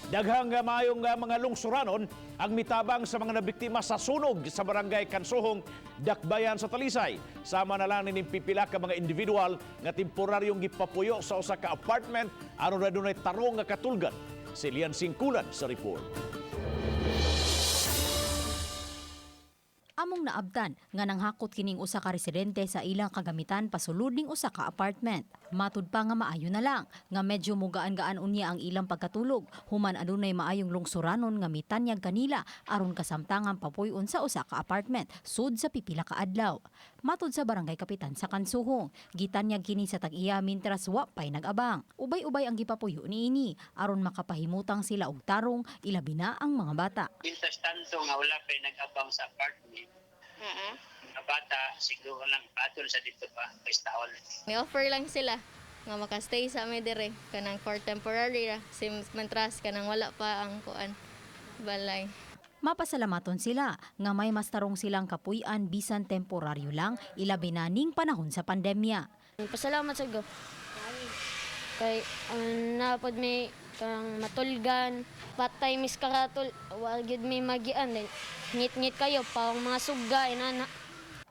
Daghang maayong mga lungsuranon ang mitabang sa mga nabiktima sa sunog sa Barangay Kansuhong, Dakbayan sa Talisay. Sama na lang nining pipila ka mga individual nga temporaryong gipapuyo sa usa ka apartment aron adunay tarong nga katulgan. Si Lian Singkulan sa report. Among naabtan nga nanghakot kining usa ka residente sa ilang kagamitan pasulod ning usa ka apartment. Matud pa nga maayo na lang nga medyo mugaan-gaan unya ang ilang pagkatulog human adunay maayong lungsuranon nga mitanyag kanila aron kasamtangan papuy-on sa usa ka apartment sud sa pipila ka adlaw. Matud sa barangay kapitan sa Kansuhong, gitanyag kini sa tag-iya mintras wa pay nag-abang. Ubay-ubay ang gipapuyo niini aron makapahimutang sila og tarong, ilabi na ang mga bata. Mientras tanto nga wala pa nag-abang sa apartment, mga bata siguro lang patol sa dito pa pestahon. May offer lang sila nga makastay sa amin dire kanang for temporary ra sim mantras kanang wala pa ang kuan balay. Mapasalamaton sila nga may mas tarong silang kapuy-an bisan temporaryo lang, ilabi na ning panahon sa pandemya. Pasalamat sa go. Kay ang napod may kanang matulgan, patay mis karatol, wa gyud may magian then ngit-ngit kayo pawang mga suga inana.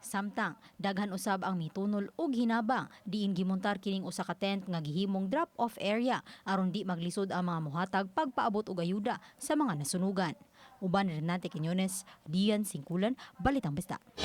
Samtang daghan usab ang mitunol og hinabang diin gimontar kining usa ka tent nga gihimong drop-off area aron di maglisod ang mga muhatag pagpaabot og ayuda sa mga nasunugan. Uban ni Renate Quiñones, Dian Singkulan, Balitang Bista.